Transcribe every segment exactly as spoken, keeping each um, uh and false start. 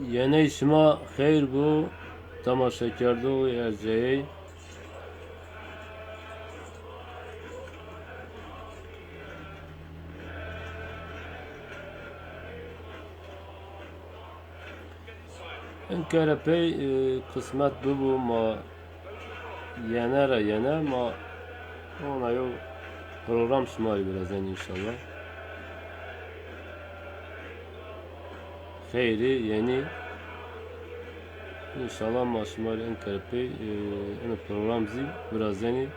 Yeney şima xeyr bo, temaşekerdoxê erceyey. In kere pey, e, qismet bibo ma yene ra yene ma ona yo program şima rê virazenî înşallah. Xeyrê yenî. Înşallah ma şima rê in kere pey, e, ino program zî virazenî,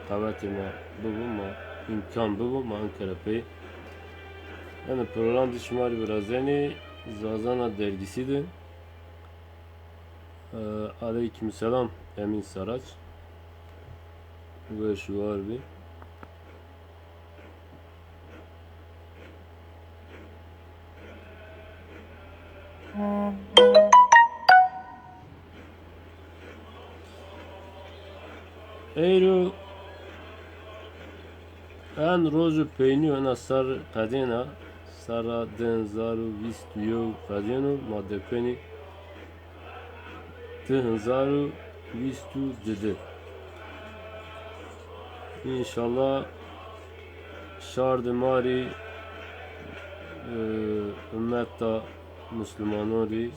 qewetê ma bibo, ma îmkan bibo, ma in kere pey ino program zî şima rê virazenî. Zazana dergîsî de. E, aleyküm selam Emîn Saraç. Weş û war bî. Eyro en rojo peynîyo ena serr qedêna, serra di hezar û vîst û yew qedêno, ma dekenî di hezar û vîst û di de. Înşallah şardê ma rî, e, ummeta muslumanon rî,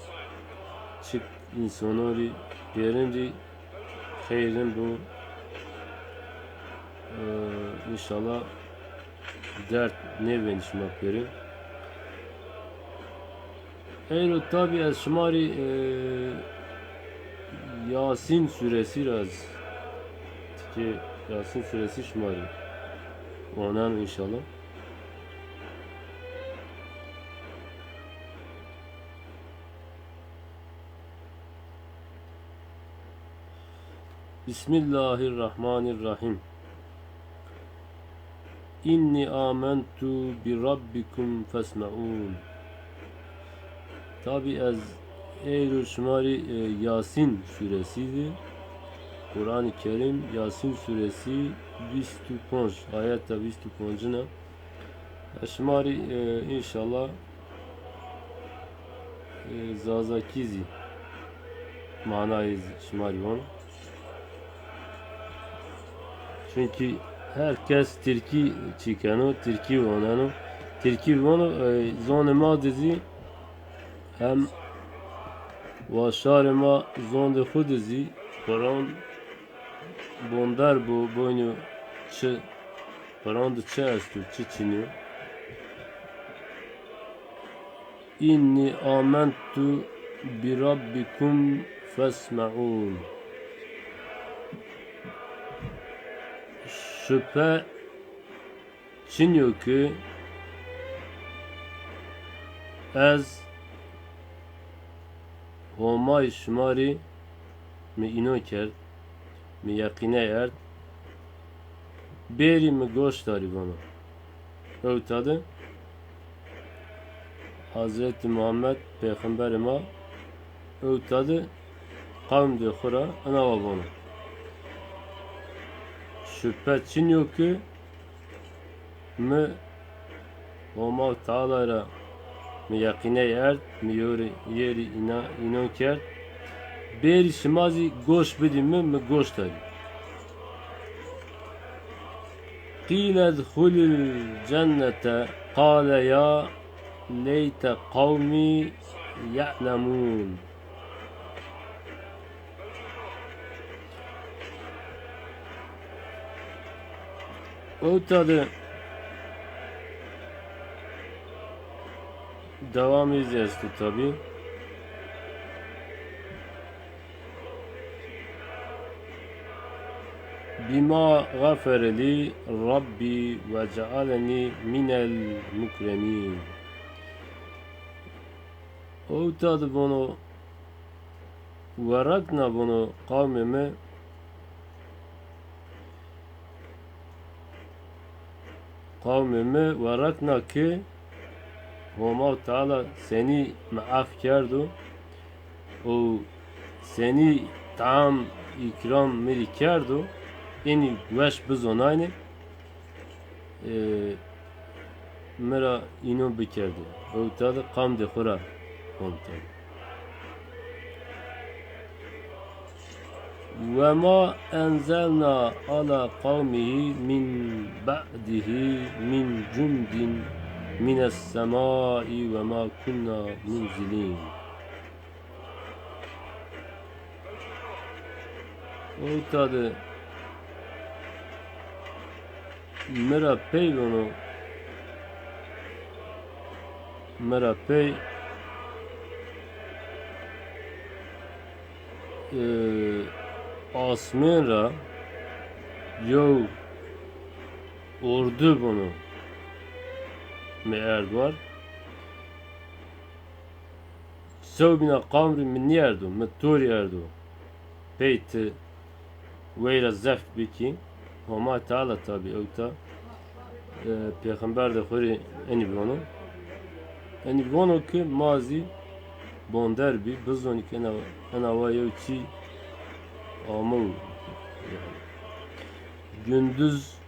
çik însonon rî pêrin rî xeyrin bo. E, înşallah derd nêbenî şima pêrin. Eyro tabî ez şima rî, e, Yasîn suresî ra ez tikê Yasîn suresî şima rî waneno înşallah. Bismillahirrahmanirrahim. İnni amentu bi rabbikum fesme'un. Tabî ez eyro şima rî, e, Yasîn suresî de, Quran-ı Kerim, Yasîn suresî vîst û ponc, ayeta vîst û poncine. Ez şima rî, e, înşallah, e, Zazakî zî manayê zî şima rî vano. Çunkî her kes tirkî çîkeno, tirkî waneno. Tirkî vano, e, zonê ma de zî hem wa şarê ma zondê xwu de zî Quran bonder bo, boynu çi, Quran de çi esto, çi çinî yo. İnni amentu bi rabbikum fesme'un. Şüphe çin yo ki ez Homay şima rî mi înon kerd, mi yeqîney erd, bêrî mi goş darî vano. Ewta de Hazretî Muhammed pêxemberê ma ewta de qewmdê xwu ra inawa vano. Şüphe çin yo ki mi Homa Teala ra mi yeqîney erd, mi yorî, yerî îna-, înon kerd. Bêrî şima zî goş bidî mi, mi goş darî. Qîle dxulil cennete qale ya leyte qewmî ye'lemûn. Ewta de dewamî zî esto tabî. Bîma xefere lî Rabbî ve cealenî mînel mukremîn. Ewta de vono, werekna vono qewmê mi, qewmê mi werekna ki Homa Teala senî mi ef kerdo û senî taam îkram mi rî kerdo, enî weş bizonaynê, e, mi ra înon bikerdê. Ewta de qewmdê xwu ra von kerdê. وما أنزلنا على قومه من بعده من جند من السماء وما كنا منزلين. Ewta de mi ra pey vono, mi ra pey, e, asmên ra yew ordu vono mi erd war. Sewbîna qam rî mi nîerdo, mi to rî erdo. Pey ti weyra zeft bikî. Homa Teala tabî ewta, e, pêxember de xo rê enî vono. Enî vono ki ma zî bonder bî, bizonî ki ena, ena wa yew çî amo. Gündüz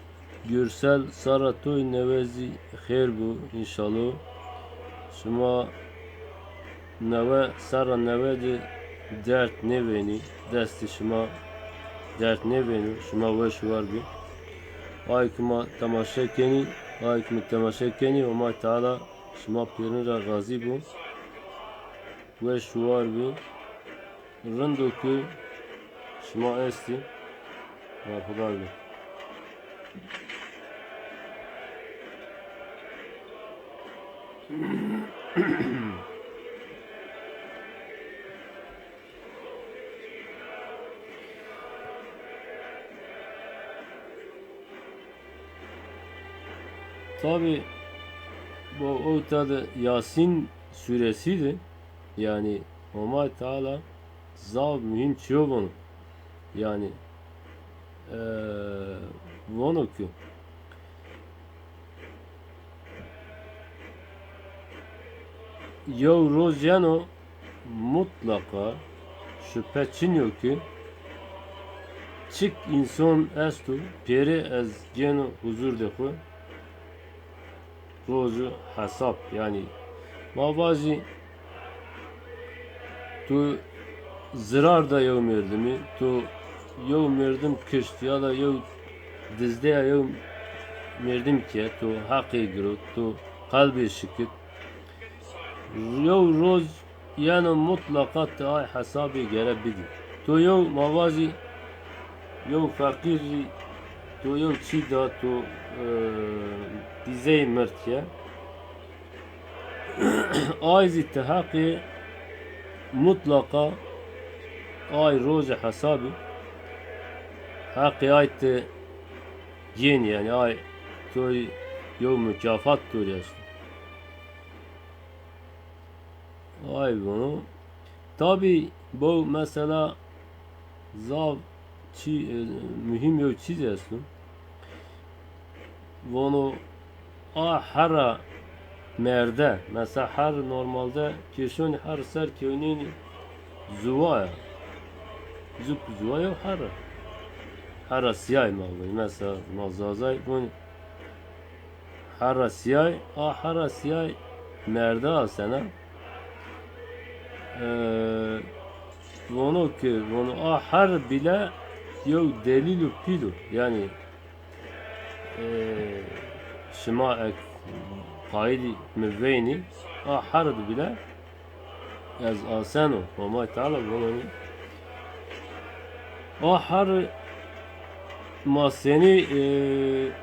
Gürsel, serra to newe zî xêr bo înşalo. Şima newe, serra newe de derd nêvênî, destê şima derd nêvêno, şima weş û war bî. Ay ki ma temaşe kenî, ay ki mi temaşe kenî, Homa Teala şima pêrin ra razî bo. Weş û war bî. Rind o ki şima estî. Berxudar bî. Tabî, bu ewta de Yasîn suresî de, yanî Homa Teala zaf muhîm çîyo vono. Yanî, e, vono ki yew roz yeno, mutlaqa şupe çin yo ki çik înson esto pêrê ez gêno huzurdê xwu. Rozu hesab, yanî ma vajî tu zirar da yew merdimî, tu yew merdim kişt ya da yew dizdeya yew merdim ke, tu heqê girot, tu qelbê şikit. Yew roz yeno mutlaqa ti ay hesabê gere bidî. To yew, ma vajî, yew feqîr rî to yew çî da, to, e, dîzeyê mird ke. Ay zî ti heqê mutlaqa ay rojê hesabî heqê ay ti gênî, yanî ay to rî yew mukafat to rî esto. Ay vono. Tabî bu mesela zaf çî, e, muhîm yew çîz esto. Vono a herra merde, mesela her normalde kêşonî her ser kewnênî zuwa ya. Zuk zuwa yew herra. Herra siyay ma vûn. Mesela ma Zazay vûn herra siyay, a herra siyay merde asena. E, vono ki, vono a her bile yew delîl û pîl o. Yanî, e, şima ek qayîlî mi veynî, a her bile ez aseno, Homay Teala vono. A her ma senî, e,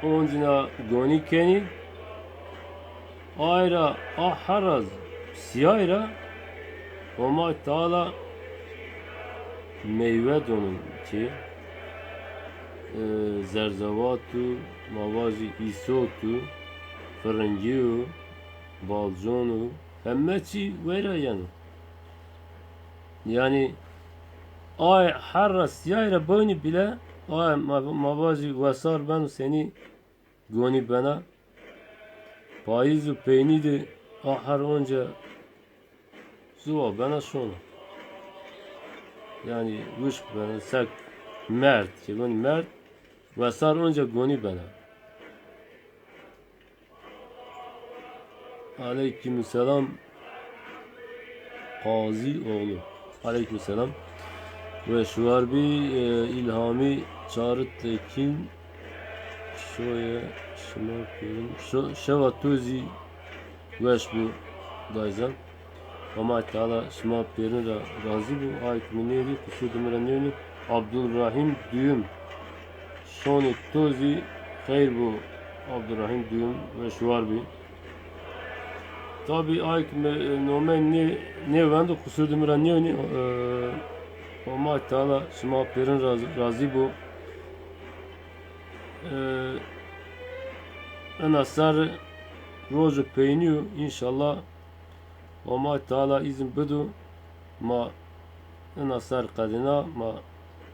oncîna gonî kenî, ay ra a herra siyay ra Homay Teala meywe dono ki, e, zerzevat û ma vajî îsot û firingî û balcon û heme çî weyra yeno. Yanî ay herra siyay ra bewnî bile, ay ma, ma vajî wesar beno senî gonî bena. Payîz û peynî de a her onca zuwa bena şona. Yanî wişk bena, sek merd, ke gonî merd, wesar onca gonî bena. Aleykümselam Qazî oğlu. Aleykümselam. Weş war bî, e, Îlhamî Çaritekin. Şoye şima pêrin. Şo-, şewa to zî weş bo dayzan. Homa Teala şima pêrin ra razî bo. Ay ki mi nêdî, qusur di mi ra nêwenî. Abdurrahîm Duyum. Şonê to zî xeyr bo Abdurrahîm Duyum, weş war bî. Tabî ay ki mi, e, nome nê-, nêwendo, qusur di mi ra nêwenî. E, Homa Teala şima pêrin raz-, razî bo. E, ena serre rojo peynî yo, înşallah Homa Teala îzin bido, ma ina serre qedêna, ma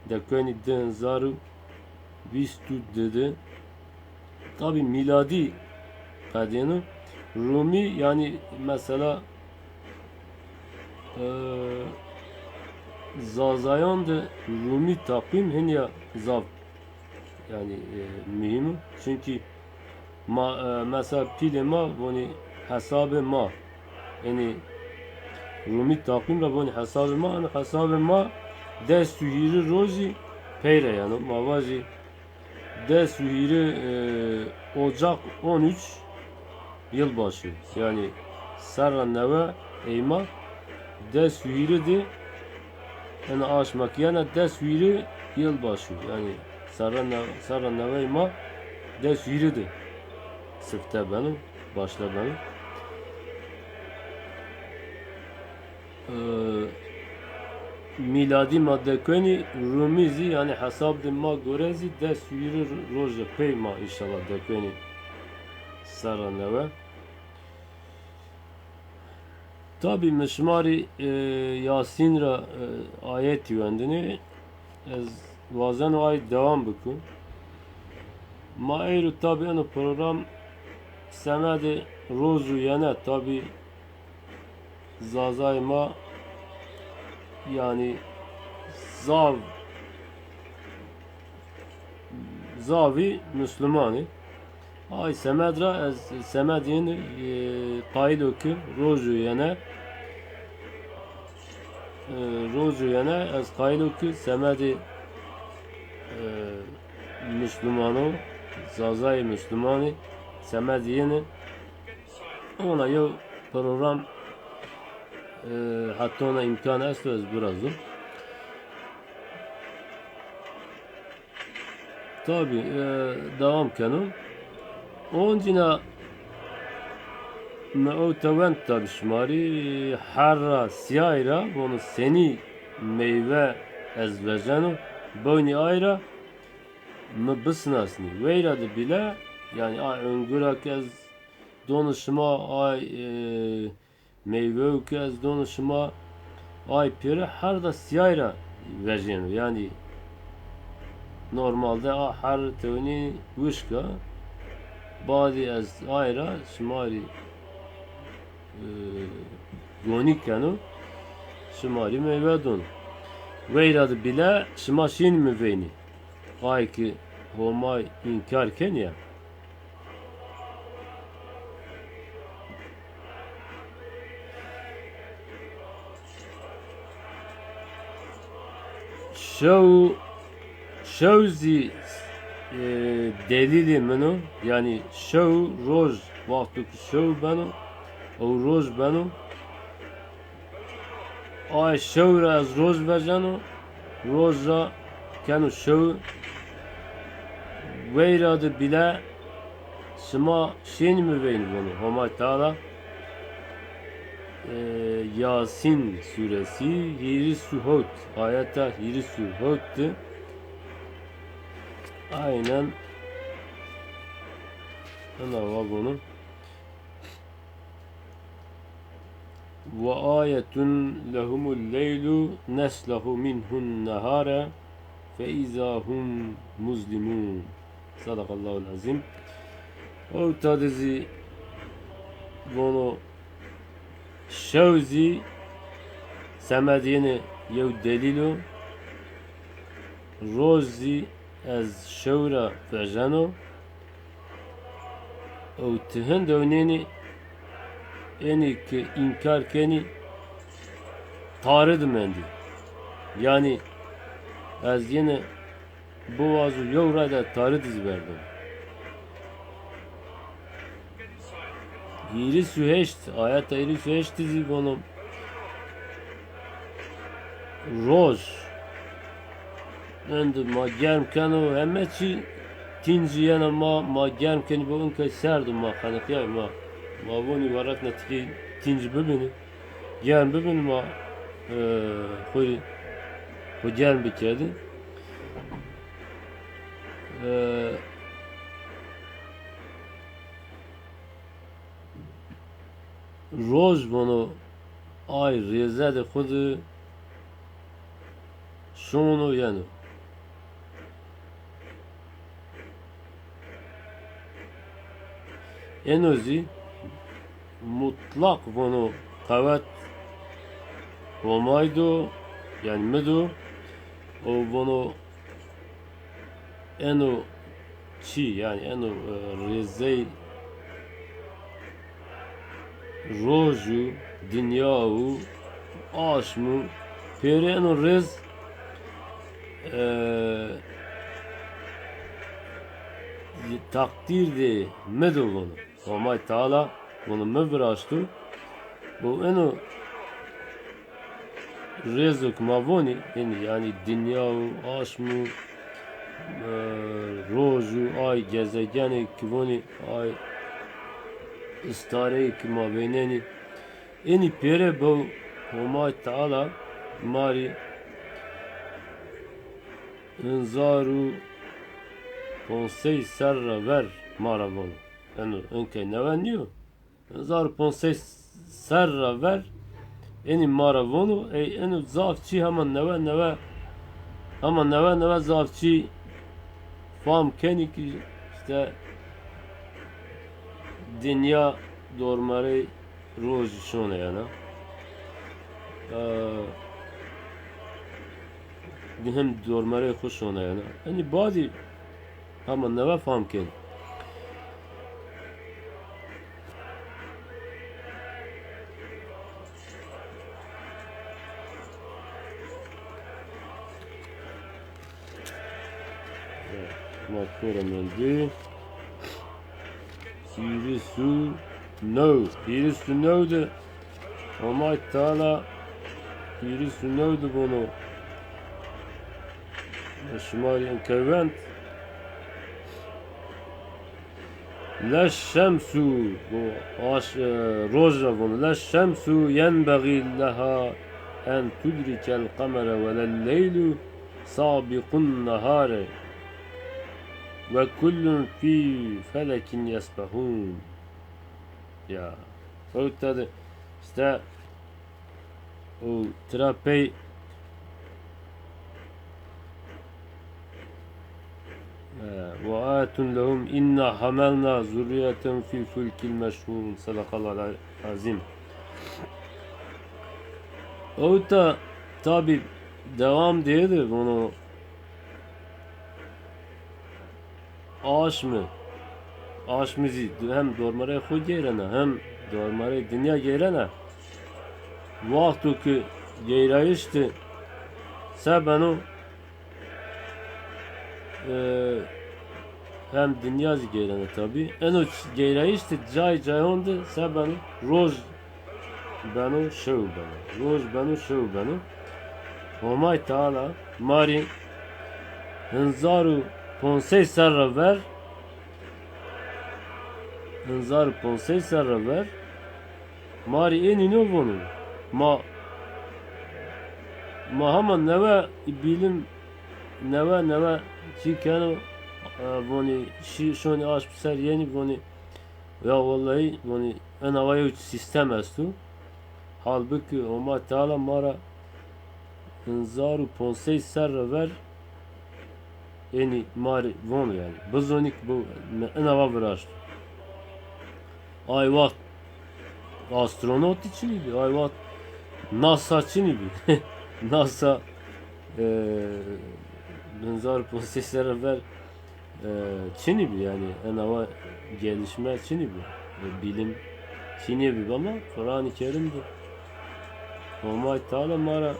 dekwenî di hezar û vîst û di de. Tabî mîladî qedêno. Rumî, yanî mesela, e, Zazayan de Rumî taqwîm hinya zaf, yanî, e, muhîm o. Çunkî ma, e, mesela pîlê ma vonî hesabê ma. Yanî Rumî taqwîm ra vonî hesabê ma. Yanî hesabê ma des û hîrê rojî pey ra yeno. Ma vajî des û hîrê, e, Ocak on üç yılbaşı. Yanî serra newe ey ma des û hîrê de, yanî aşma ki yena des û hîrê yılbaşı. Yanî serra ne-, serra newe ey ma des û hîrê de sifte beno, başle beno. E, mîladî ma dekwenî, rumî zî, yanî hesabdê ma gore zî des û hîrê roje pey ma înşallah dekwenî serra newe. Tabî mi şima rê, e, Yasîn ra, e, ayetî wendinê. Ez wazeno ay dewam biku. Ma eyro tabî eno program semedê rojo yene, tabî Zazayê ma, yanî zav, zavî Muslumanî. Ay semed ra ez semed yin, e, qayîl o ki rojo yene, e, rojo yene ez qayîl o ki semedê, e, Musluman o, Zazayê Muslumanî semed yeni. Ona yew program, e, heta ona îmkan esto ez virazo. Tabî, e, dewam keno. Oncîna mi ewte wend tabî şima rê, herra sîyay ra, vono senî meyve ez vejeno, bewnî ay ra mi bisinasnî. Weyra de bîle, yanî ay ongura ke ez dono şima, ay, e, meyveyo ke ez dono şima, ay pêre herda sîyay ra vejêno. Yanî normalde a her tewnî wişk a. Badî ez ay ra şima rê, e, gonî keno, şima rê meyve don. Weyra de bîle şima şînî mi veynî. Ay ki Homay înkar kenî ya. Şew, şew zî, e, delîlê min o. Yanî şew, roj, wexto ki şew beno, ew roj beno. Ay şew ra ez roj vejeno, roj ra keno şew. Weyra de bîle şima şênî mi veynî vono. Homa Teala, e, Yasîn suresi, hîris û hewt, ayeta hîris û hewt de aynen ina wa vono. Ve ayetun lehumul leylu neslehu minhun nehare fe iza hum muzlimun. Sadakallahul azîm. Ewta de zî vono şew zî semed yenê yew delîl o. Roj zî ez şew ra vejeno. Ew ti hind ewnênî, enî ki înkar kenî, tare di mendî. Yanî Ez yenê biwazo yew rayde tarî di zî verdo. Hîris û heşt, ayeta hîris û heşt di zî vono, roj. Êndî ma germ keno, heme çî tîncî yena ma, ma germ kenî bo, inkey serd o, ma xeniqîyay, ma, ma vonî weretna tikê tîncî bibînî. Germ bibin ma, e, xo, xo germ bikerdin. E, roj vono ay rêzedê xo de şono yeno. Eno zî mutlaq vono qewet Homay do, yanî mi do, û vono eno çî, yanî eno, e, rêzey roj û dinya û aşm û pêrê eno rêz, e, teqdîrdê mi do vono. Homay Teala vono mi viraşto. Bo eno rêzo ke ma vonî, ênî, yanî dinya û aşm û, e, roj û ay gezegenê ke vonî, ay istareyê ke ma veynenî, ênî pêre bo Homay Teala ma rê hezar û ponc sey serra ver ma ra vono. Eno inkey newe nîyo. Hezar û ponc sey serra ver ênî ma ra vono, ey eno zaf çî hema newe newe, hema newe newe zaf çî fam kenî ki îşte dinya dormerey rojî şone yena. E, hem dormerey xo şone yena. Ênî badî hema newe fam kenî. Ma to ra mendî. Hîris û new. Hîris û new de Homay Teala hîris û new de vono. Şima rê inkey wend. La şemsu, bo aş, e, roj ra vono. La şemsu yenbexî leha en tudrikel qemere welel leylu sabîqun nehare ve kullun fî felekin yesbehûn. Ya. Ewta de îşte û tira pey, e, ve ayetun lehum inna hamelna zurriyetehum fil fulkil meşhûn. Sadaqallahul azîm. Ewta tabî dewam dê de vono aşmi, aşmi zî hem dormerey xo geyrena, hem dormerey dinya geyrena. Wexto ki geyrayîş de se beno, e, hem dinya zî geyrena tabî. Eno ç-, geyrayîş de cay cayon de se beno, roj beno, şew beno. Roj beno, şew beno. Homay Teala ma rê hezar û ponc sey serra ver, hezar û ponc sey serra ver ma rê ê nîno vono. Ma, ma hema newe bîlim, newe newe çî keno, e, vonî şî, şonî aşm ser yenî vonî. Ya wellahî, yanî, ena wa yew sîstem esto. Halbukî Homa Teala ma ra hezar û ponc sey serre ver ênî ma rê vono yanî. Bizonî ki bo, mi ena wa viraşto. Ay wext astronotî çinî bî, ay wext NASA çinî bî. NASA, e, hezar û ponc sey serre ver e, çinî bî, yanî ena wa gelişme çinî bî. E, bîlim çinî bî, ama Quran-ı Kerim de Homay Teala ma ra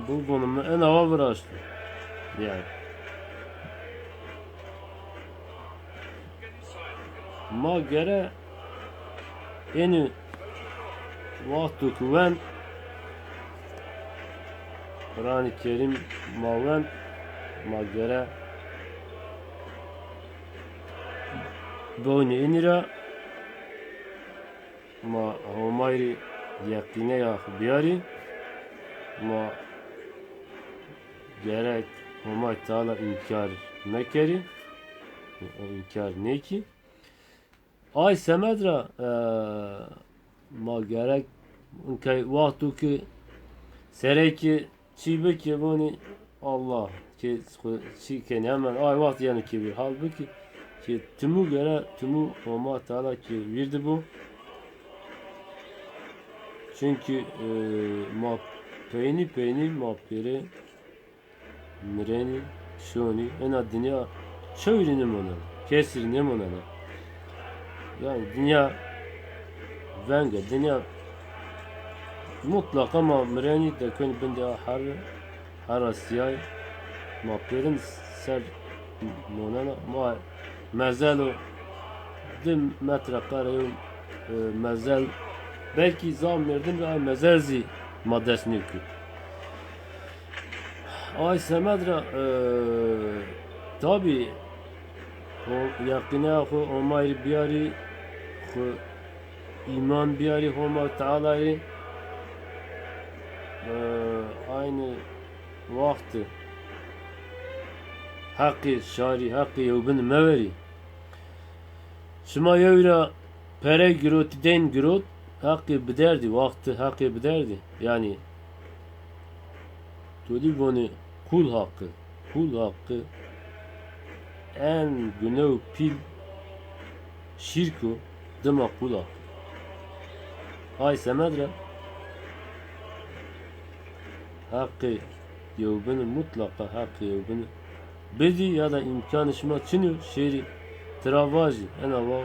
bu konumu ena wa viraşto. Yani. Ma gere ênî wexto ki wen Quranî Kerîm ma wen, ma gere bewnî ênî ra ma Homayî rê yeqîneya xo biyarî, ma gerek Homay Teala înkar mekerî, înkar nêkî. Ay semed ra, e, ma gerek inkey wexto ki serekî çî bikî vonî Allah ki xo çî kenî hemen ay wext yeno kêbir. Halbukî ki timû gere timû Homa Teala ki vîr di bo. Çunkî, e, ma peynî peynî ma pêrê mirenî, şonî, ena dinya çewî rê nêmonena, kesî rê nêmonena. Yani dinya veng a, dinya mutlaqa ma mirenî, dekonî bindê a herre, herra sîyay, ma pêrin ser monena, ma mezelo di metre kare yew, e, mezel, belkî zaf mêrdim ra ay mezel zî ma dest nêkir. Ay semed ra, e, tabî, o yeqîneya xo Homayî rê biyarî, xo îman biyarî Homa Tealayî rê, e, aynî wext heqê şarî, heqê yewbin meverî. Şima yewî ra pere girotî, deyn girot, heqê biderdî, wextî heqê biderdî. Yanî, to dî vonê qul haqqi, qul haqqi en gunew pîl şîrk o, dima qul haqqi. Ay semed ra heqê yewbini, mutlaqa heqê yewbini bidî ya da îmkanê şima çin o, şêrî tira vajî, ena va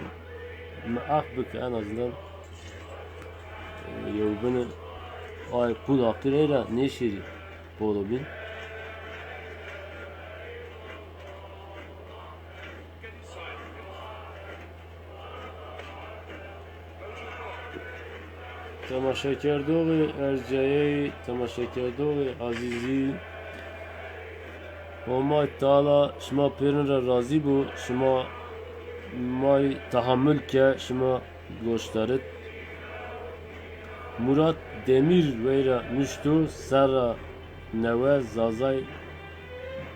mi ef bike, en azından, e, yewbini ay qul haqqî rey ra nêşêrî polo bîn. Temaşekerdoxê erceyey, temaşekerdoxê azîzî, Homay Teala şima pêrin ra razî bo, şima ma rê tehamul ke, şima goşdarit. Murat Demîr weyra nuşto, serra newe Zazay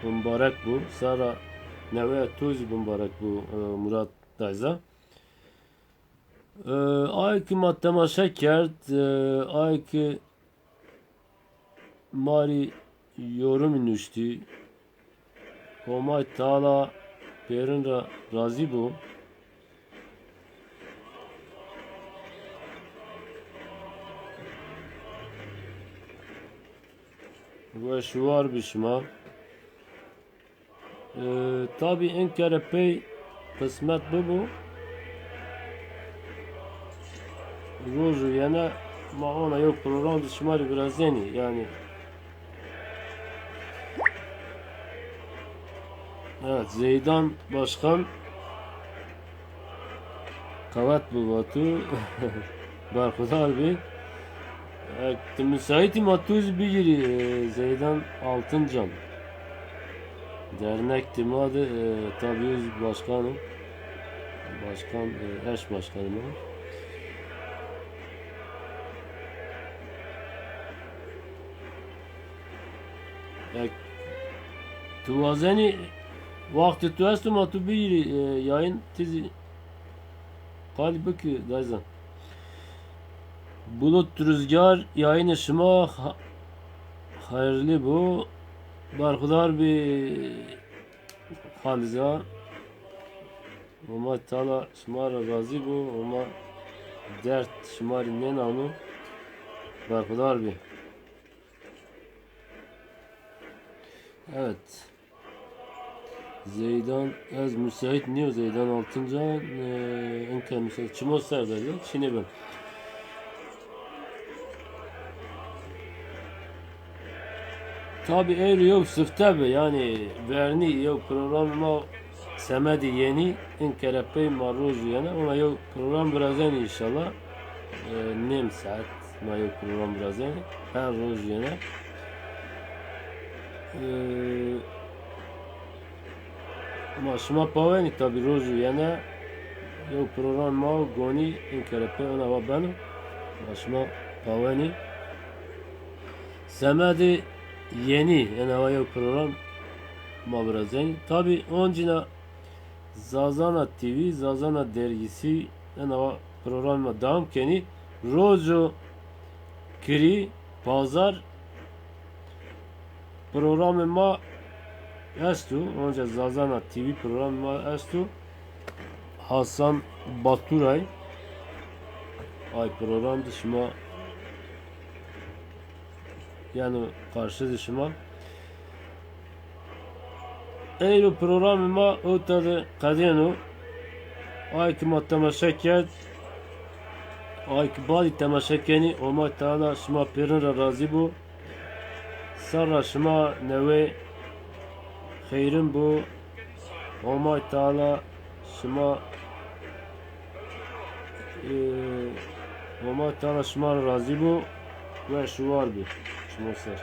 bimbarek bo, serra newe to zî bimbarek bo, e, Murat dayza. E, ay ki ma temaşe kerd, e, ay ki ma rê yorumî nuştî. Homay Teala pêrin ra razî bo. Weş û war bi şima. E, tabî en kere pey qismet bibo, roj û yene ma ona yew program di şima rê virazenî. Yanî, evet, Zeydan Başkan qewet bi, va tu berxudar bî. E, ti musaîtî ma tu zî bigîrî, e, Zeydan Altıncan. Dernek ti ma de, e, tabî o zî başkan o. Başkan, e, eş başkanê ma. E, tu wazenî, wextê tu esto ma tu bigîrî, e, yayın ti zî qalî bikî dayza. Bulut Rüzgar, yayını şima ha-, hayırlı bu. Berxudar bi Xaliza. Homa Teala şima ra razî bu. Homa dert şima rê nênano. Berxudar bi. Evet. Zeydan, ez müsait niyo Zeydan Altıncan, e, enke müsait. Çimo ser de, çinê ben. Tabî êro yew sifte bi, yanî vernî yew programê ma semedê yenî, in kere pey ma roj û yene, ona yew program virazenî înşallah. E, nêm saet ma yew program virazenî, her roj yene. E, Ma şima pawenî tabî roj û yene yew program ma gonî in kere pey ona wa beno. Ma şima pawenî. Semedê yenî ena wa yew program ma virazenî. Tabî oncîna Zazana T V, Zazana Dergisi ena wa program ma dewam kenî. Rojo kirî, pazar programê ma esto, onca Zazana T V programê ma esto. Hasan Baturay. Ay program de şima, yanî karşı de şima. Êro programê ma ewta de qedêno. Ay ki ma temaşe kerd, ay ki badî temaşe kenî, Homay Teala şima pêrin ra razî bo. Serra şima newê xeyrin bo. Homay Teala şima, e, Homay Teala şima ra razî bo. Weş û war bî şima ser.